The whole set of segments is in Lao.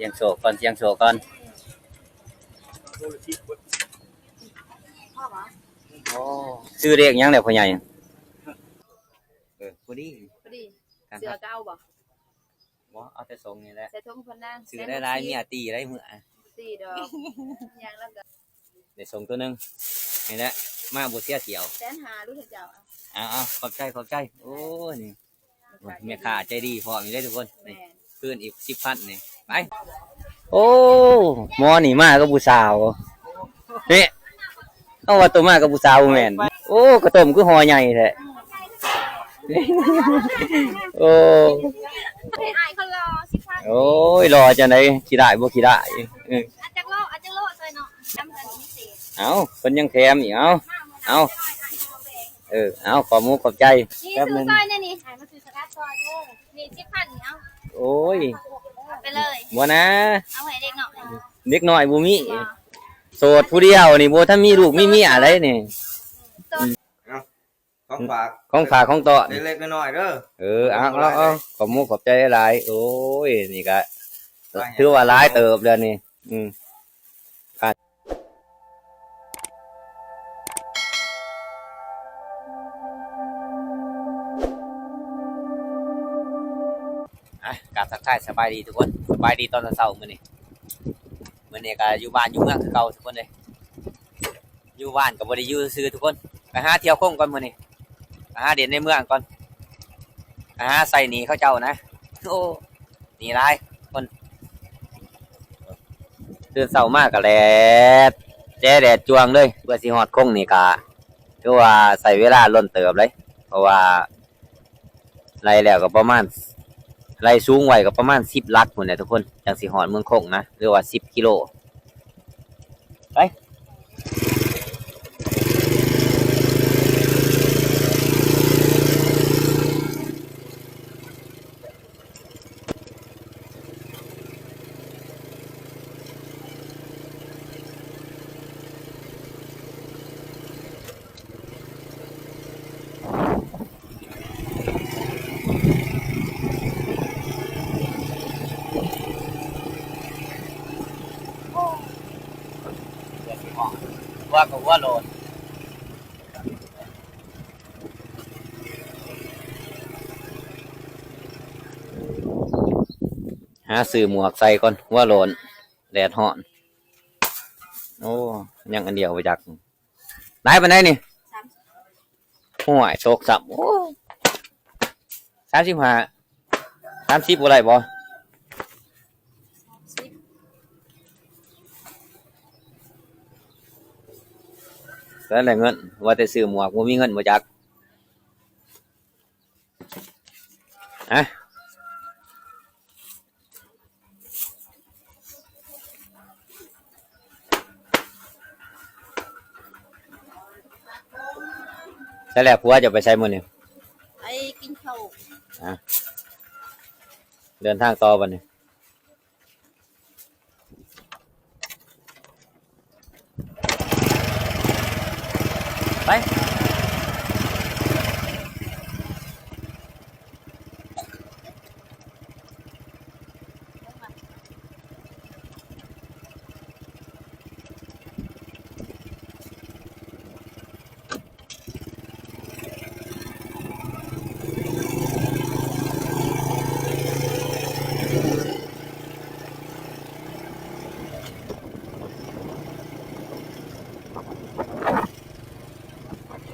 ສ່ຽງໂຊກກ່ອນ ສ່ຽງໂຊກກ່ອນ. ໂອ້ ຊື່ເລກຫຍັງແຫຼະພໍ່ໃຫຍ່? ເອີ ພໍດີ ພໍດີ. ເສື້ອກໍເອົາບໍ່? ບໍ່ ເອົາແຕ່ຊົງນີ້ແຫຼະ. ໃສ່ຖົງເພິ່ນນາງ ຊື້ຫຼາຍໆ ເມຍຕີໄດ້ເມືອ. ບໍ່ຕີດອກ ຍ່າງແລ້ວກໍ ໄດ້ຊົງຕົວໜຶ່ງນີ້ແຫຼະ ມາບໍ່ເສຍຖ້ຽວ. ແສນຫ້າລູກເຈົ້າ. ເອົາໆ ຂອບໃຈ ຂອບໃຈ. ໂອ້ຍ ນີ້ ແມ່ຄ້າໃຈດີພ້ອມອີກເດ້ທຸກຄົນ. ແມ່ນ ນີ້ ຄືນອີກສິບພັນນີ້. ໄປ. ໂອ້ ໝໍນີ້ມາກັບຜູ້ສາວ. ນີ້ ເອົາວ່າໂຕມາກັບຜູ້ສາວບໍ່ແມ່ນ. ໂອ້ ກະຕົ້ມຄືຫໍ່ໃຫຍ່ແທ້. ໂອ້ ໃຫ້ອ້າຍເຂົາລໍສິບພັນ. ໂອ້ຍ ລໍຈັ່ງໃດ ຂີ້ຮ້າຍບໍ່ຂີ້ຮ້າຍ. ເອີ ອາ ຈັກໂລ ອາ ຈັກໂລຊ່ອຍເນາະ. ຈຳກັນພິເສດ. ເອົ້າ ເພິ່ນຍັງແຖມອີກ. ເອົ້າ ເອົ້າ ເອີ ເອົາ ຂອບມຸກຂອບໃຈ. ນີ້ ແປັບໜຶ່ງ ຊື້ຊ່ອຍແດ່ນີ້ ໃຫ້ມາຊື້ສະກັດຊ່ອຍເດີ. ນີ້ສິບພັນນີ້. ເອົາ ໂອ້ຍ ເອົາໄປເລີຍ. ບໍ່ນາ ເອົາໃຫ້ເດັກນ້ອຍ. ເດັກນ້ອຍບໍ່ມີ. ບໍ່ ໂສດຜູ້ດຽວນີ້ ບໍ່ທັນມີລູກມີເມຍໃດນີ້. ໂສດ. ເອົ້າ ຂອງຝາກ ຂອງຝາກຂອງຕ້ອນ ເລັກໆນ້ອຍໆເດີ. ເອີ ເອົາ ເອົາ ເອົາ ຂອບມຸກຂອບໃຈຫຼາຍໆ. ໂອ້ຍ ນີ້ກະ ຖືວ່າຫຼາຍເຕີບແລ້ວນີ້. ອືມ ອ່ະ ກາບທັກທາຍສະບາຍດີທຸກຄົນ ສະບາຍດີຕອນເຊົ້າໆ. ມື້ນີ້ ມື້ນີ້ກໍຢູ່ບ້ານຢູ່ເມືອງຄືເກົ່າທຸກຄົນເອີຍ. ຢູ່ບ້ານກໍບໍ່ໄດ້ຢູ່ຊື່ໆທຸກຄົນ ໄປຫາທ່ຽວຄົງກ່ອນມື້ນີ້ ໄປຫາຫຼິ້ນໃນເມືອງກ່ອນ ໄປຫາໃຊ້ໜີ້ເຂົາເຈົ້ານະ. ໂອ້ ໜີ້ຫຼາຍຄົນ. ຕື່ນເຊົ້າມາກໍແດດແຈ້ແດດຈ້ວງເລີຍ ເພື່ອຊິຮອດຄົງນີ້ກໍຖືວ່າໃຊ້ເວລາດົນເຕີບເລີຍ ເພາະວ່າ ໄລ່ແລ້ວກໍປະມານ ໄລ່ສູງໄວ້ກໍປະມານສິບຫຼັກພຸ້ນແຫຼະທຸກຄົນ ຈັ່ງຊິຮອດເມືອງຄົງນະ ຫຼືວ່າສິບກິໂລ. ໄປ ຫົວກໍຫົວໂລນ ຫາຊື້ໝວກໃສ່ກ່ອນ ຫົວໂລນ ແດດຮ້ອນ. ໂອ້ ຍັງອັນດຽວບໍ່ຈັກ ຫຼາຍປານໃດນີ້? ສາມສິບ ຫ້ວຍ ຕົກຊ້ຳ. ໂອ້ ສາມສິບຫ້າ ສາມສິບບໍ່ໄດ້ບໍ່? ສາມສິບ ແລ້ວແຫຼະເງິນ ວ່າແຕ່ຊື້ໝວກ ບໍ່ມີເງິນບໍ່ຈັກ. ຮະ ໃສແລ້ວ ຜົວເຈົ້າໄປໃສມື້ນີ້? ໄປກິນເຂົ້າ. ຮະ ເດີນທາງຕໍ່ບັດນີ້. ໄປ ໂ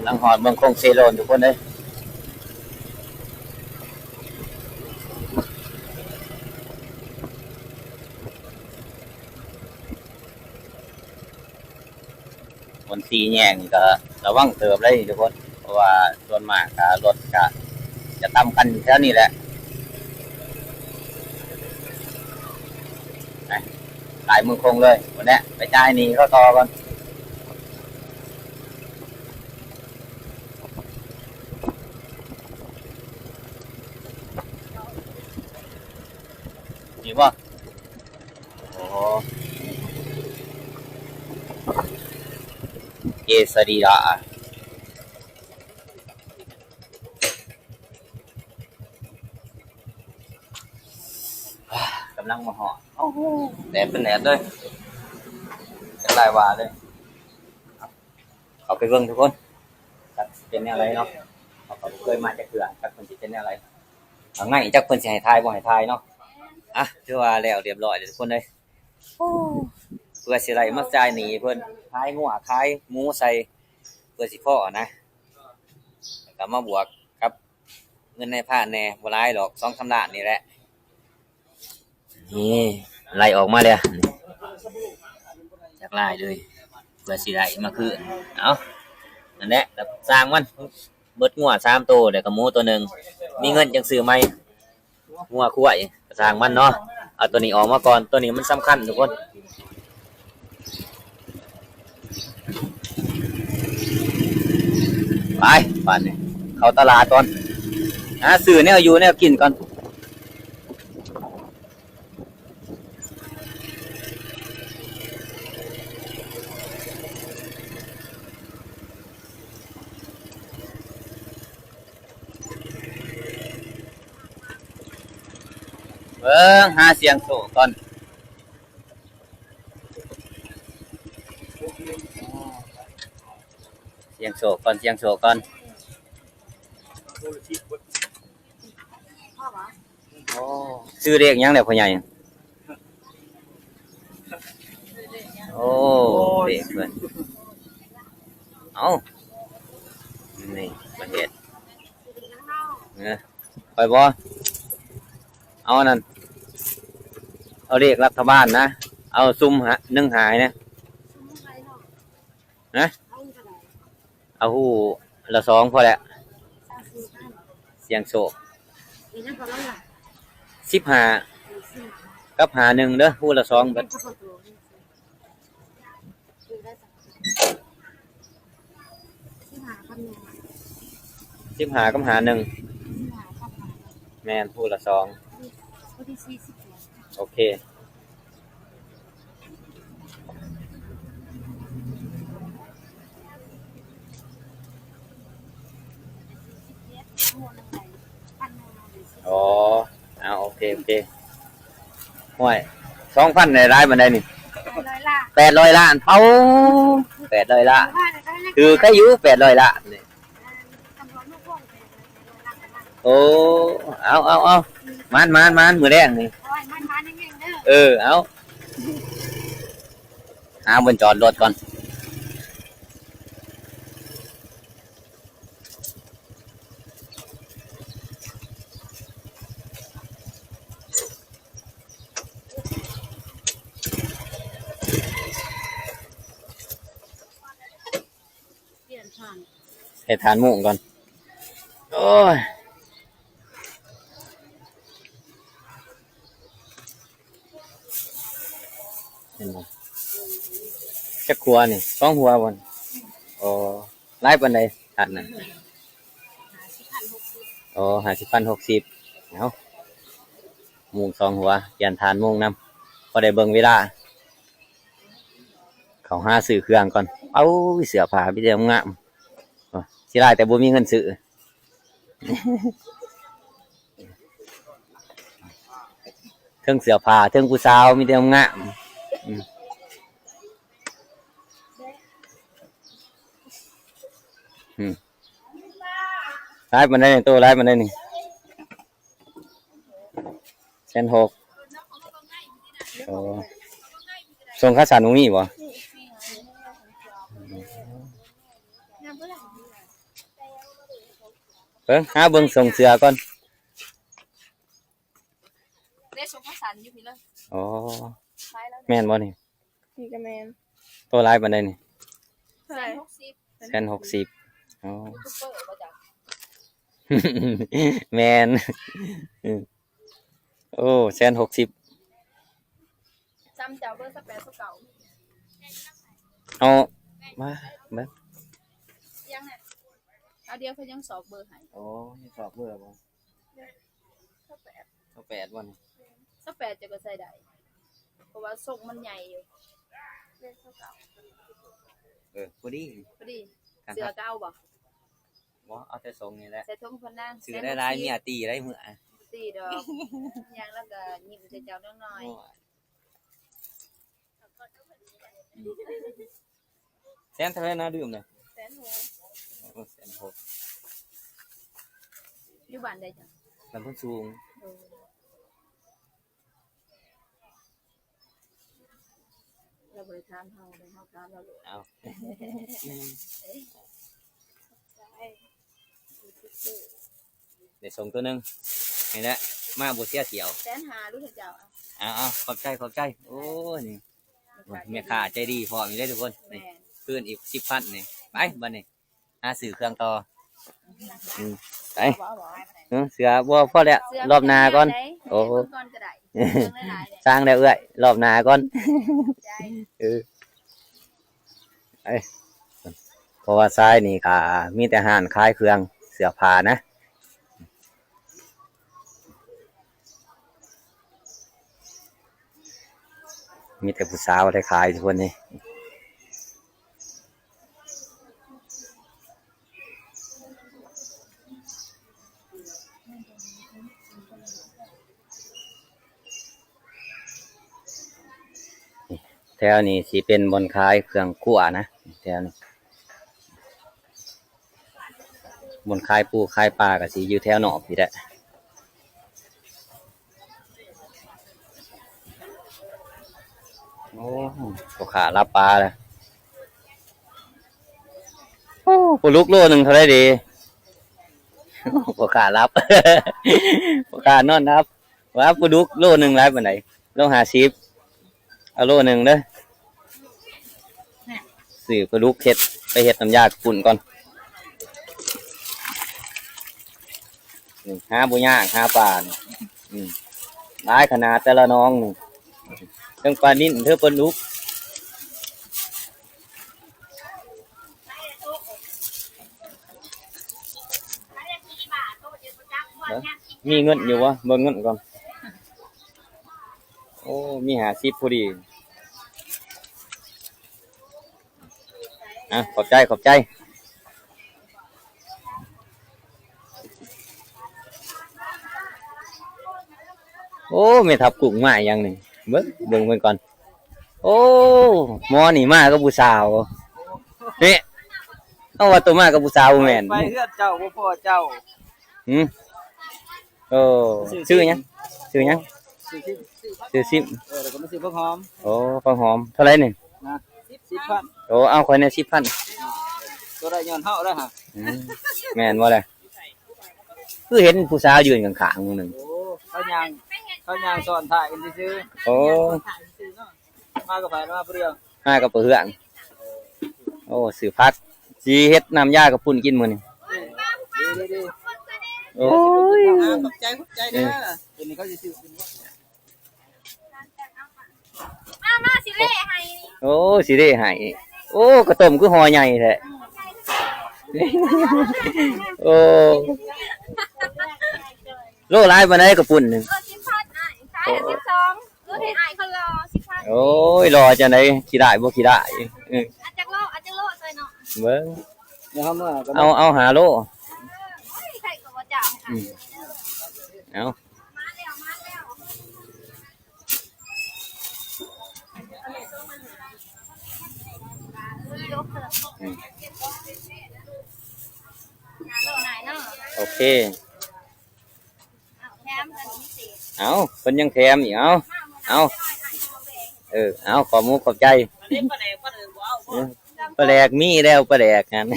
ຫຼັງຮອດເມືອງຄົງເຊໂລນທຸກຄົນເອີຍ. ບົນສີ່ແຍກນີ້ກໍລະວັງເຕີບເລີຍທຸກຄົນ ເພາະວ່າສ່ວນມາກກໍລົດກໍຈະຕຳກັນແຖວນີ້ແຫຼະ. ໄປ ຫຼາຍເມືອງຄົງເລີຍ ພຸ້ນແຫຼະ ໄປຈ່າຍໜີ້ເຂົາຕໍ່ກ່ອນ. ນີ້ບໍ່? ໂອ້ ເກສະລີລາ ກຳລັງມາຮອດ. ໂອ້ໂຫ ແດດເປັນແດດເລີຍ ຈັກຫຼາຍວ່າເລີຍ. ເຂົ້າໄປເບິ່ງທຸກຄົນ ຈັກຊິເປັນແນວໃດເນາະ ເຮົາກໍບໍ່ເຄີຍມາຈັກເທື່ອ ຈັກເພິ່ນຊິເປັນແນວໃດ. ເອົາໄງ ຈັກເພິ່ນຊິໃຫ້ຖ່າຍບໍ່ໃຫ້ຖ່າຍເນາະ. ອ່ະ ຖືວ່າແລ້ວຮຽບຮ້ອຍເລີຍທຸກຄົນເອີຍ. ໂອ້ ເພື່ອຊິໄດ້ມາຈ່າຍໜີ້ເພິ່ນ ຂາຍງົວຂາຍໝູໃສ່ ເພື່ອຊິພໍນະ ແລ້ວກໍມາບວກກັບເງິນນາຍພານແດ່ ບໍ່ຫຼາຍດອກ ສອງສາມລ້ານນີ້ແຫຼະ. ນີ້ ໄລ່ອອກມາແລ້ວ ຈັກຫຼາຍເລີຍ ເພື່ອຊິໄດ້ມາຄືນ. ເອົາ ນັ້ນແຫຼະ ຊ່າງມັນ ເບິດງົວສາມໂຕ ແລ້ວກໍໝູໂຕໜຶ່ງ ມີເງິນຈັ່ງຊື້ໃໝ່. ງົວຄວາຍກໍຊ່າງມັນເນາະ ເອົາໂຕນີ້ອອກມາກ່ອນ ໂຕນີ້ມັນສຳຄັນທຸກຄົນ. ໄປ ບາດນີ້ເຂົ້າຕະຫຼາດກ່ອນ ຫາຊື້ແນວຢູ່ແນວກິນກ່ອນ. ເບິ່ງ ຫາສ່ຽງໂຊກກ່ອນ ສ່ຽງໂຊກກ່ອນ ສ່ຽງໂຊກກ່ອນ. ໂອ້ ຊື້ເລກຫຍັງແຫຼະພໍ່ໃຫຍ່? ໂອ້ ເລກເພິ່ນ ເອົ້າ ນີ້ປະເທດ ເອີ ຂ້ອຍບໍ່ເອົາອັນນັ້ນ ເອົາເລກລັດຖະບານນະ ເອົາຊຸມຫາ ໜຶ່ງຫານະ. ຮະ? ເອົາຫູລະສອງພໍແຫຼະ ສ່ຽງໂຊກ. ສິບຫ້າ ກັບຫ້າໜຶ່ງເດີ ຫູລະສອງເບິດ. ສິບຫ້າກັບຫ້າໜຶ່ງ ແມ່ນ ຫູລະສອງ. ໂອເຄ. ອໍ ເອົາ ໂອເຄ ໂອເຄ. ຫ້ວຍ ສອງພັນ ໄດ້ຫຼາຍປານໃດນີ້? ແປດຮ້ອຍລ້ານ ເອົ້າ ແປດຮ້ອຍລ້ານ ຖືກໃຄຢູ່ ແປດຮ້ອຍລ້ານນີ້. ໂອ້ ເອົາ ເອົາ ເອົາ ໝານ ໝານ ໝານ ມື້ແລງນີ້. ເອີ ເອົາ ຫາບ່ອນຈອດລົດກ່ອນ. ເຮັດຖ່ານມຸ້ງກ່ອນ. ໂອ້ຍ ເຫັນບໍ່? ຈັກຫົວນີ້? ສອງຫົວບໍ່? ອໍ ຫຼາຍປານໃດ? ຖ່ານນັ້ນ ອໍ ຫ້າສິບພັນ ຫົກສິບ. ເອົາ ມຸ້ງສອງຫົວ ປ່ຽນຖ່ານມຸ້ງນຳ ພໍໄດ້ເບິ່ງເວລາ. ເຂົ້າຫາຊື້ເຄື່ອງກ່ອນ. ເອົາ ເສື້ອຜ້າມີແຕ່ງາມໆ ເສຍດາຍແຕ່ບໍ່ມີເງິນຊື້. ເທິງເສື້ອຜ້າ ເທິງຜູ້ສາວ ມີແຕ່ງາມ. ອືມ ອືມ ຫຼາຍປານໃດນີ້? ໂຕຫຼາຍປານໃດນີ້? ແສນຫົກ. ໂອ້ ສົ່ງຂາສັ້ນບໍ່ມີບໍ່? ງາມບໍ່ລະ? ເບິ່ງ ຫາເບິ່ງຊົງເສື້ອກ່ອນ. ເດ້ ຊົງຂາສັ້ນຢູ່ພີ້ເລີຍ. ອໍ ແມ່ນບໍ່ນີ້? ນີ້ກໍແມ່ນ. ໂຕຫຼາຍປານໃດນີ້? ເທົ່າໃດ? ແສນຫົກສິບ. ອໍ ຢູທູບເບີບໍ່ຈັກ? ແມ່ນ. ໂອ້ ແສນຫົກສິບ. ຈຳເຈົ້າເບີຊາວແປດ ຊາວເກົ້າ. ເອົາມາເບິ່ງ. ຍັງນະ? ເອົາ ດຽວເພິ່ນຍັງຊອກເບີໃຫ້. ໂອ້ ຍັງຊອກເບີບໍ່? ຊາວແປດ ຊາວແປດບໍ່ນີ້? ຊາວແປດເຈົ້າກໍໃສ່ໄດ້ ເພາະວ່າຊົງມັນໃຫຍ່ຢູ່. ເອີ ພໍດີ ພໍດີ. ເສື້ອກໍເອົາບໍ່? ບໍ່ ເອົາແຕ່ຊົງນີ້ແຫຼະ. ໃສ່ຖົງເພິ່ນນາງ. ຊື້ຫຼາຍໆ ເມຍຕີໄດ້ເມືອ. ບໍ່ຕີດອກ. ຍ່າງແລ້ວກໍຍິ້ມໃສ່ເຈົ້ານ້ອຍ. ໂອ້ຍ ແສນເທົ່າໃດນະ? ລືມເລີຍ. ແສນຫົກ. ໂອ້ ແສນຫົກ. ຢູ່ບ້ານໃດຈ້ະ? ບ້ານໂພນສູງ. ໂອ້ ລາວບໍ່ໄດ້ຖາມເຮົາເດ້ ເຮົາຖາມລາວໂລດ. ເອົາ ໄດ້ສົ່ງຕົວໜຶ່ງນີ້ແຫຼະ ມາບໍ່ເສຍຖ້ຽວ. ແສນຫ້າລູກເຈົ້າ. ເອົາໆ ຂອບໃຈ ຂອບໃຈ. ໂອ້ຍ ນີ້ແມ່ຄ້າໃຈດີພ້ອມອີກເດ້ທຸກຄົນ. ນີ້ ແມ່ນ ຄືນອີກສິບພັນນີ້. ໄປບັດນີ້ ຫາຊື້ເຄື່ອງຕໍ່. ອືມ ໄປ. ເອີ ເສື້ອບໍ່ ພໍແລ້ວ ເສື້ອ ລອບໜ້າກ່ອນ. ໂອ້ ເບິ່ງກ່ອນກໍໄດ້ ເບິ່ງຫຼາຍໆແຫຼະ. ສ້າງແລ້ວເອື້ອຍ ລອບໜ້າກ່ອນ. ເອີ ເອີ ເພາະວ່າຊາຍນີ້ກໍມີແຕ່ຮ້ານຂາຍເຄື່ອງເສື້ອຜ້ານະ. ມີແຕ່ຜູ້ສາວໄດ້ຂາຍທຸກຄົນນີ້. ແຖວນີ້ຊິເປັນບ່ອນຂາຍເຄື່ອງຄົວນະ ແຖວນີ້. ບ່ອນຂາຍປູຂາຍປາກໍຊິຢູ່ແຖວນອກພີ້ແຫຼະ. ໂອ້ ພໍ່ຄ້າລັບປາແລ້ວ. ໂອ້ ປາດຸກໂລໜຶ່ງເທົ່າໃດເດ? ພໍ່ຄ້າຫຼັບ ພໍ່ຄ້ານອນຫຼັບ. ວ່າປາດຸກໂລໜຶ່ງຫຼາຍປານໃດ? ໂລຫ້າສິບ. ເອົາໂລໜຶ່ງເດີ. ຊື້ປາດຸກເຮັດ ໄປເຮັດນ້ຳຢາກະປຸ້ນກ່ອນ. ນີ້ ຫາບໍ່ຍາກ ຫາປານີ້. ອືມ ຫຼາຍຂະໜາດແຕ່ລະໜອງນີ້ ເທິງປານິນ ເທິງປາດຸກ. ເອີ ມີເງິນຢູ່ບໍ່? ເບິ່ງເງິນກ່ອນ. ໂອ້ ມີຫ້າສິບພໍດີ. ອ່ະ ຂອບໃຈ ຂອບໃຈ. ໂອ້ ແມ່ທັບກຸ້ງມາຫຍັງນີ້? ເບິ່ງ ເບິ່ງເພິ່ນກ່ອນ. ໂອ້ ໝໍນີ້ມາກັບຜູ້ສາວ. ເນາະ ເຮົາວ່າໂຕມາກັບຜູ້ສາວບໍ່ແມ່ນ. ໄປເຮືອນເຈົ້າບໍ່ພໍ້ເຈົ້າ. ຫືມ? ໂອ້ ຊື່ຫຍັງ? ຊື່ຫຍັງ? ຊື່ຊິມ. ຊື່ຊິມ. ເອີ ແລ້ວກໍມາຊື້ຜັກຫອມ. ໂອ້ ຜັກຫອມເທົ່າໃດນີ້? ນະ ສິບພັນ. ໂອ້ ເອົາຂ້ອຍແດ່ສິບພັນ. ອ່າ ໂຕໄດ້ຍ້ອນເຮົາແລ້ວຫະ. ອືມ ແມ່ນບໍ່ລະ? ຄືເຫັນຜູ້ສາວຢືນຂ້າງໆ ໜຶ່ງ. ໂອ້ ເຂົາຍ່າງ ເຂົາຍ່າງຊ້ອນທ້າຍກັນຊື່ໆ. ໂອ້ ມາກັບໃຜ? ມາຜູ້ດຽວ? ມາກັບປາເຮືອງ. ໂອ້ ຊື້ຜັກ ຊິເຮັດນ້ຳຢາກະປຸ້ນກິນມື້ນີ້. ເອີ ດີໆໆ. ໂອ້ຍ ຂອບໃຈ ຂອບໃຈເດີ. ເອີ ຕົວນີ້ເຂົາຊິຊື້ກິນ. ມາ ມາ ຊິເລໃຫ້. ໂອ້ ຊິເລໃຫ້. ໂອ້ ກະຕົ້ມຄືຫໍ່ໃຫຍ່ແທ້. ໂອ້ ໂລຫຼາຍປານໃດກະປຸ້ນນີ້? ໂລສິບພັນອ້າຍ ຂາຍໃຫ້ສິບສອງ. ໂລໃຫ້ອ້າຍຄົນຫຼໍ່ສິບພັນ. ໂອ້ຍ ຫຼໍ່ຈັ່ງໃດ ຂີ້ຮ້າຍບໍ່ຂີ້ຮ້າຍ. ເອີ ເອົາຈັກໂລ ເອົາຈັກໂລຊ່ອຍນ້ອງ. ເບິ່ງ ເອົາ ເອົາຫ້າໂລ. ເອີ ໂອ້ຍ ໃຜກໍບໍ່ເຈົ້າ. ອືມ ເອົາ ມາແລ້ວ ມາແລ້ວ. ໂອເຄ ເອົາ ເພິ່ນຍັງແຖມອີກ. ເອົາ ເອົາ ເອີ ເອົາ ຂອບມຸກຂອບໃຈ. ປາແດກມີແລ້ວ ປາແດກຫັ້ນ.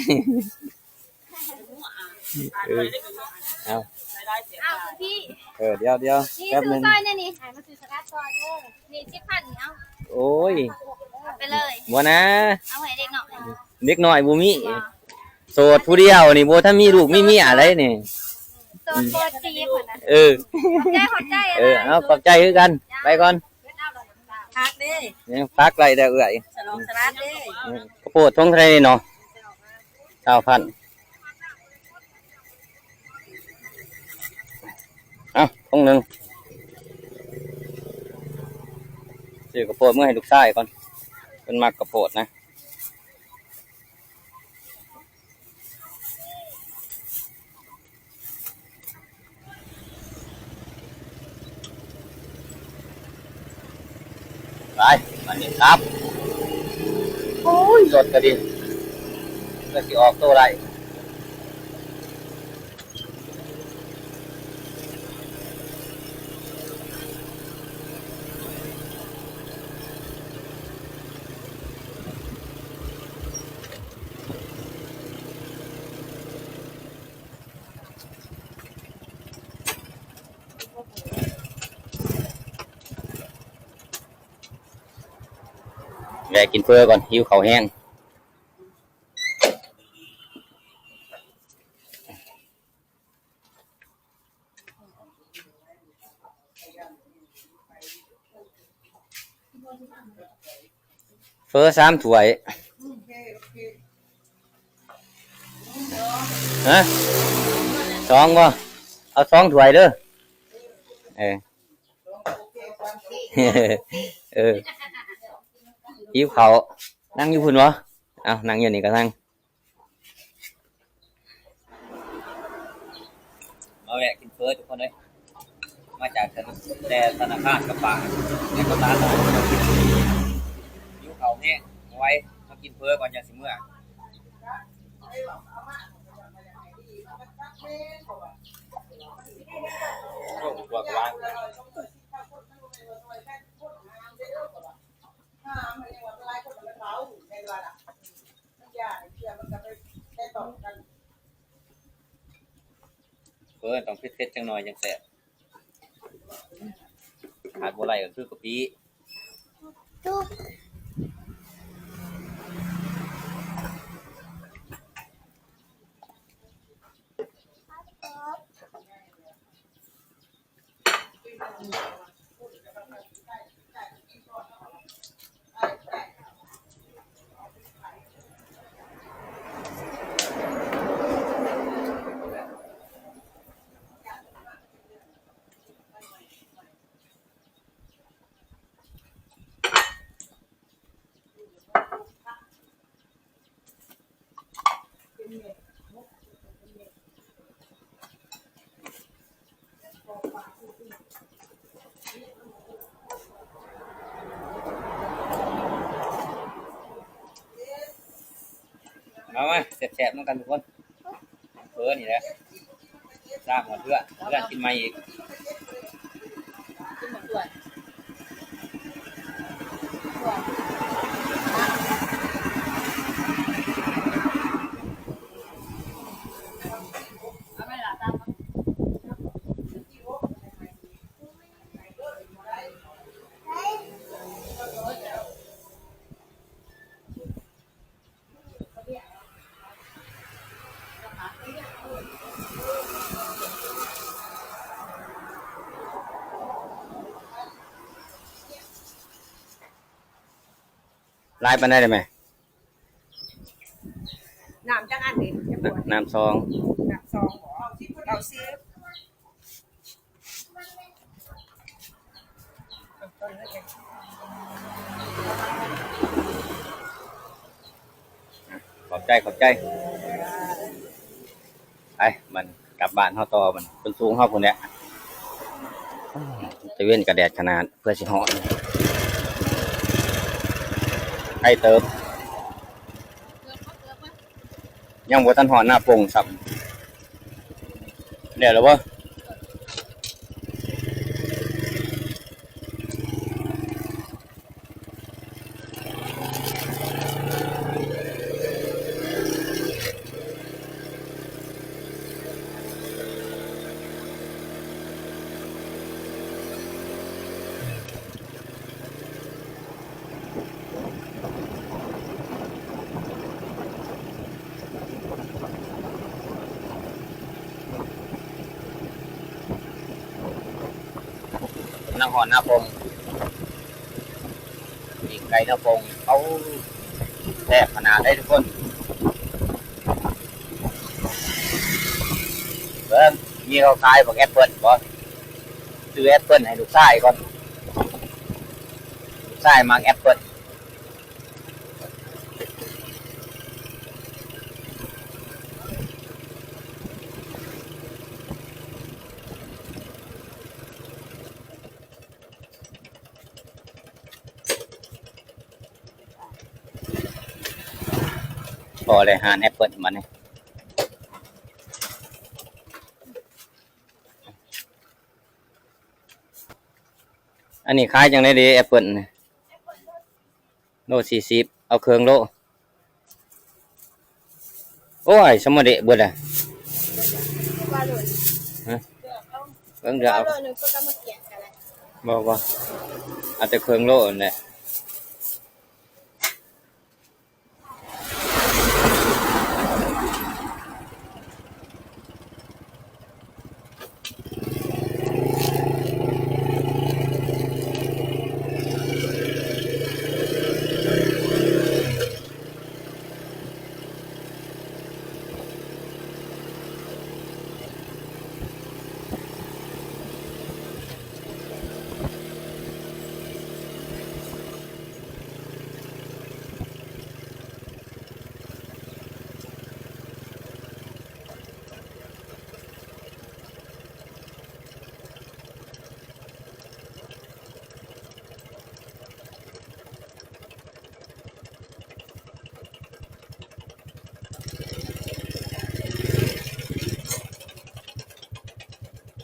ເອີ ເອົາ ເອົາ ຄຸນພີ່ ເອີ ດຽວ ດຽວ ນີ້ ແປັບໜຶ່ງ ຊື້ຊ່ອຍແດ່ນີ້ ໃຫ້ມາຊື້ສະລັດຊ່ອຍເດີ ນີ້ ສິບພັນນີ້ ເອົາ ໂອ້ຍ ເອົາໄປເລີຍ ບໍ່ນາ ເອົາໃຫ້ເດັກນ້ອຍ ເດັກນ້ອຍບໍ່ມີ ບໍ່ ໂສດຜູ້ດຽວນີ້ ບໍ່ທັນມີລູກມີເມຍໃດນີ້ ໂສດບໍ່ຈີບຫັ້ນນະ ເອີ ຂອບໃຈ ຂອບໃຈ ເອີ ເອົາ ຂອບໃຈຄືກັນ ໄປກ່ອນ ຜັກເດ້ ຍັງຜັກໄດ້ແຕ່ເອື້ອຍ ສະຫຼອງສະຫຼາດເດ້ ເອີ ເຂົ້າໂພດຖົງເທົ່າໃດນີ້ເນາະ ຊາວພັນ ເອົາ ຖົງໜຶ່ງ ຊື້ເຂົ້າໂພດເມືອໃຫ້ລູກຊາຍກ່ອນ ເພິ່ນມັກເຂົ້າໂພດນະ. ໄປ ບາດນີ້ຄັບ ໂອ້ຍ ລົດກະດີ ເພື່ອຊິອອກໂຕໄດ້. ແວະກິນເຝີກ່ອນ ຫິວເຂົ້າແຮງ. ເຝີສາມຖ້ວຍ ຮະ ສອງບໍ່? ເອົາສອງຖ້ວຍເດີ ເອີ ເອີ ຫິວເຂົ້າ ນັ່ງຢູ່ພຸ້ນບໍ່? ເອົາ ນັ່ງຢູ່ນີ້ກໍນັ່ງ. ມາແວະກິນເຝີທຸກຄົນເອີຍ ມາຈາກແຕ່ ແຕ່ທະນາຄານກັບປາ ແຕ່ກໍຕາມ ຫິວເຂົ້າແຮງ ບໍ່ໄຫວ ມາກິນເຝີກ່ອນຈັ່ງຊິເມືອ. ໂອ້ ກວ່າກະວ່າ ເອີ ຕ້ອງເຜັດໆ ຈັກໜ້ອຍຈັ່ງແຊບ ຂາດບໍ່ໄດ້ກໍຄືກະປິ. ມາ ມາ ແຊບໆ ນຳກັນທຸກຄົນ. ເຟີນີ້ແຫຼະ ສ້າງມາເພື່ອ ເພື່ອກິນໃໝ່ອີກ. ຫຼາຍປານໃດລະແມ່? ນ້ຳຈັກອັນນີ້? ນ້ຳສອງ ນ້ຳສອງບໍ? ເກົ້າສິບ ເກົ້າສິບ. ຂອບໃຈ ຂອບໃຈ. ໄປ ມັນກັບບ້ານເຮົາຕໍ່ ມັນເປັນສູງເຮົາພຸ້ນແຫຼະ. ຕາເວັນກະແດດຂະໜາດ ເພື່ອຊິຮອດ ໄກເຕີບ. ຍັງບໍ່ທັນຮອດນາປົງຊ້ຳ. ແລ້ວລະບໍ່? ໂ ນະຄອນນາພົງ ປີ້ງໄກ່ນາພົງ ເອົາ ແຊບຂະໜາດເດ້ທຸກຄົນ. ເບິ່ງ ມີເຂົາຂາຍບັກແອັບເປິ້ນບໍ່? ຊື້ແອັບເປິ້ນໃຫ້ລູກຊາຍກ່ອນ ລູກຊາຍມັກແອັບເປິ້ນ. ພໍແລ້ວ ຮ້ານແອັບເປິ້ນບັດນີ້. ອັນນີ້ຂາຍຈັ່ງໃດເດ ແອັບເປິ້ນນີ້? ໂລສີ່ສິບ ເອົາເຄິ່ງໂລ. ໂອ້ຍ ສະມະເດະເບິດລະ. ວ່າໂລໜຶ່ງ ຮະ? ເບິ່ງເດີ ວ່າໂລໜຶ່ງ ເພິ່ນກໍມາກຽງກັນລະ. ບໍ່ ບໍ່ ເອົາແຕ່ເຄິ່ງໂລນັ້ນແຫຼະ.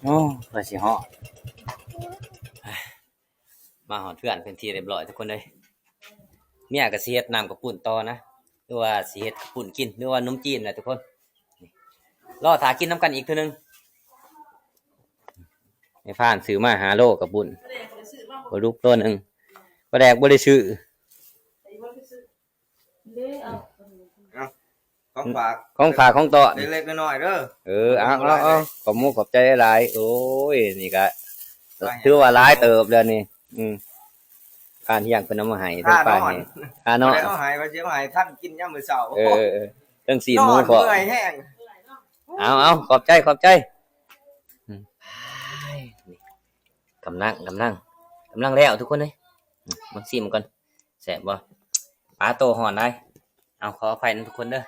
ໂອ້ ກວ່າຊິຮອດ ມາຮອດເຮືອນເປັນທີ່ຮຽບຮ້ອຍທຸກຄົນເອີຍ. ເມຍກໍຊິເຮັດນ້ຳກະປຸ້ນຕໍ່ນະ ຫຼືວ່າຊິເຮັດກະປຸ້ນກິນ ຫຼືວ່າໜົມຈີນນະທຸກຄົນ. ລໍຖ້າກິນນຳກັນອີກເທື່ອໜຶ່ງ. ແມ່ພານຊື້ມາຫ້າໂລກະປຸ້ນ ປາດຸກໂລໜຶ່ງ ປາແດກບໍ່ໄດ້ຊື້. ເອົາ ຂອງຝາກ ຂອງຝາກຂອງຕ້ອນ ເລັກໆນ້ອຍໆເດີ. ເອີ ເອົາ ເອົາ ເອົາ ຂອບມຸກຂອບໃຈຫຼາຍໆ. ໂອ້ຍ ນີ້ກະຖືວ່າຫຼາຍເຕີບແລ້ວນີ້. ອືມ ທ່ານຮຽງເພິ່ນເອົາມາໃຫ້ ທ່ານ ທ່ານນອນ ທ່ານນອນ ເອົາໃຫ້ ວ່າຊິເອົາໃຫ້ທ່ານກິນຍາມມື້ເຊົ້າ. ເອີ ເອີ ເທິງຊີ້ນໝູ ເພາະເມື່ອຍແຮງ. ເອົາ ເອົາ ຂອບໃຈ ຂອບໃຈ. ອືມ ກຳລັງ ກຳລັງ ກຳລັງແລ້ວທຸກຄົນເອີຍ. ອືມ ມາຊີມກ່ອນ ແຊບບໍ່? ປາໂຕຮ້ອນຫຼາຍ. ເອົາ ຂໍອະໄພນຳທຸກຄົນເດີ.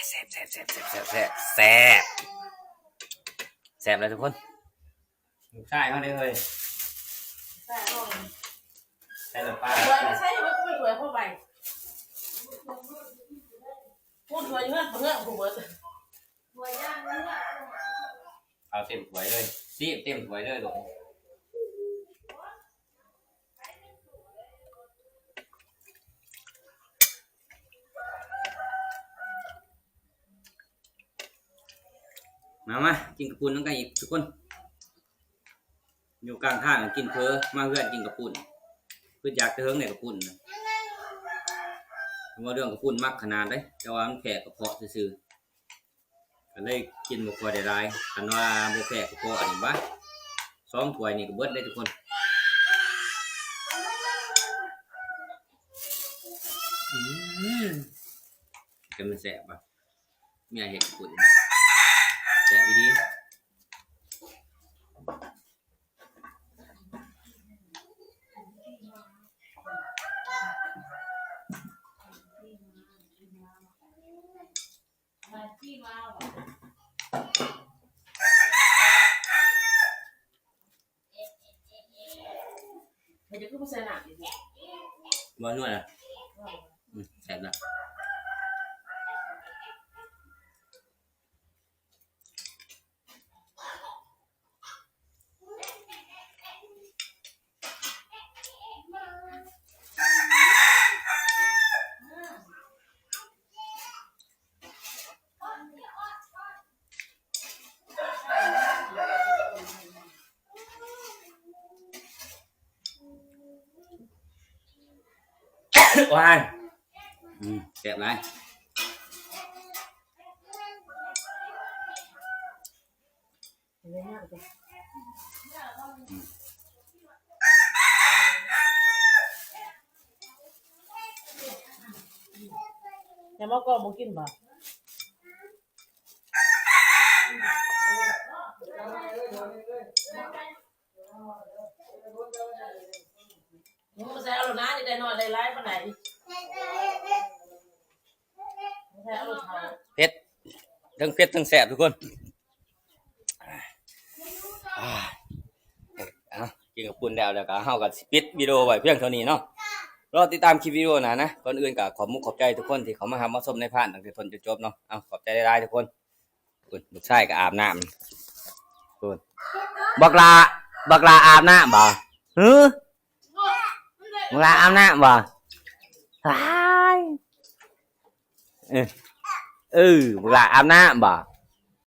ແຊບ ແຊບ ແຊບ ແຊບ ແຊບ ແຊບ ແຊບແລ້ວທຸກຄົນ. ລູກຊາຍເຮົາເດ້ເຮີ້ຍ ໃສ່ນ້ຳປາ ໃສ່ ໃສ່ ໃສ່ ໃສ່ ເອົາເຕັມຖ້ວຍເລີຍ ຊີມເຕັມຖ້ວຍເລີຍລູກ. ມາ ມາ ກິນກະປຸ້ນນຳກັນອີກທຸກຄົນ. ຢູ່ກາງທາງກິນເຝີ ມາເຮືອນກິນກະປຸ້ນ. ຄືຢາກແຕ່ເຫິງແຫຼະກະປຸ້ນນະ. ເວົ້າເລື່ອງກະປຸ້ນມັກຂະໜາດເດ້ ແຕ່ວ່າມັນແພ້ກະເພາະຊື່ໆ ກໍເລີຍກິນບໍ່ຄ່ອຍໄດ້ຫຼາຍ. ຄັນວ່າບໍ່ແພ້ກະເພາະນີ້ຫວາ ສອງຖ້ວຍນີ້ກໍເບິດເດ້ທຸກຄົນ. ອືມ ແຕ່ມັນແຊບຫວາ ເມຍເຮັດກະປຸ້ນ ແຊບອີ່ຫຼີ. ບໍ່ນົວນະ ອືມ ແຊບນະ. ວ້າຍ ອືມ ແຊບຫຼາຍ. ເຫັນໄດ້ຍາກ ໝໍກອງບໍ່ກິນບໍ່? ໃສ່ເອົາໂລດນະ ຈະໄດ້ນອນໄດ້ຫຼາຍປານໃດ. ເຜັດ ທັງເຜັດທັງແຊບທຸກຄົນ. ອ່າ ເອົາ ກິນເຂົ້າປຸ້ນແລ້ວ ແລ້ວກໍເຮົາກໍຊິປິດວິດີໂອໄວ້ພຽງເທົ່ານີ້ເນາະ. ລໍຕິດຕາມຄລິບວິດີໂອໜ້ານະ. ກ່ອນອື່ນກໍຂອບມຸກຂອບໃຈທຸກຄົນທີ່ເຂົ້າມາຮັບມາຊົມໃນພານຕັ້ງແຕ່ຕົ້ນຈົນຈົບເນາະ. ເອົາ ຂອບໃຈຫຼາຍໆທຸກຄົນ. ພຸ້ນ ລູກຊາຍກໍອາບນ້ຳ ພຸ້ນ ບັກຫຼ້າ ບັກຫຼ້າອາບນ້ຳບໍ່? ຫື? ບັກຫຼ້າອາບນ້ຳບໍ່? ຫາຍ ເອີ ເອີ ບັກຫຼ້າອາບນ້ຳບໍ່?